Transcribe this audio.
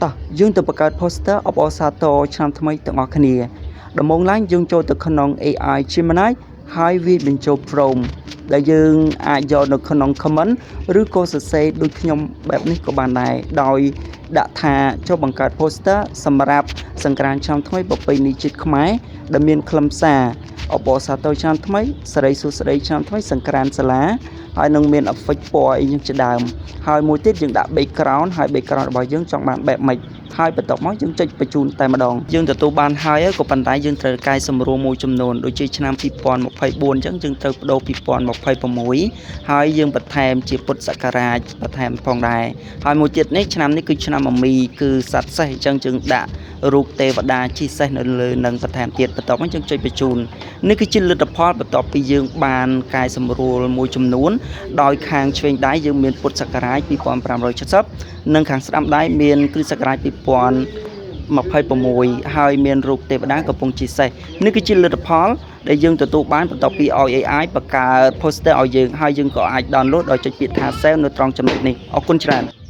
តោះយើងទៅបង្កើត poster អបអរសាទរឆ្នាំថ្មីទាំងអស់គ្នាដំបូងឡើងយើងចូលទៅក្នុង AI Gemini ហើយវាយបញ្ចូល prompt ដែលយើងអាចយកនៅក្នុង comment ឬក៏សរសេរដូចខ្ញុំបែបនេះក៏បានដែរដោយដាក់ថាចូលបង្កើត poster សម្រាប់សង្ក្រាន្តឆ្នាំថ្មីប្រពៃណីជាតិខ្មែរដែលមានខ្លឹមសារអបអរសាទរឆ្នាំថ្មីសិរីសួស្តីឆ្នាំថ្មីសង្ក្រាន្តសាលាហើយនឹងមាន effect ពណ៌អីយ៉ាងជាដើមហើយមួយទៀតយើងដាក់ background ហើយ background របស់យើងចង់បានបែបម៉េចហើយបន្ទាប់មកយើងចុចបញ្ជូនតែម្ដងយើងទទួលបានហើយក៏ប៉ុន្តែយើងត្រូវកែសម្រួលមួយចំនួនដូចជាឆ្នាំ2024អញ្ចឹងយើងត្រូវប្ដូរ2026ហើយយើងបន្ថែមជាពុទ្ធសករាជបន្ថែមផងដែរហើយមួយទៀតនេះឆ្នាំនេះគឺឆ្នាំមមីគឺសត្វសេះអញ្ចឹងយើងដាក់រូបទេវតាជិះសេះនៅលើនឹងបន្ថែមទៀតបន្ទាប់មកយើងចុចបញ្ជូននេះគឺជាលទ្ធផលបន្ទាប់ពីយើងបានកែសម្រួលមួយចំនួនដោយខាងឆ្វេងដៃយើងមានពុទ្ធសករាជ2570និងខាងស្ដាំដៃមានគ្រិស្តសករាជ2026ហើយមានរូបទេវតាកំពុងជិះសេះនេះគឺជាលទ្ធផលដែលយើងទទួលបានបន្ទាប់ពីឲ្យ AI បង្កើត poster ឲ្យយើងហើយយើងក៏អាច download ដោយចុចពាក្យថា save នៅត្រង់ចំណុចនេះអរគុណច្រើន។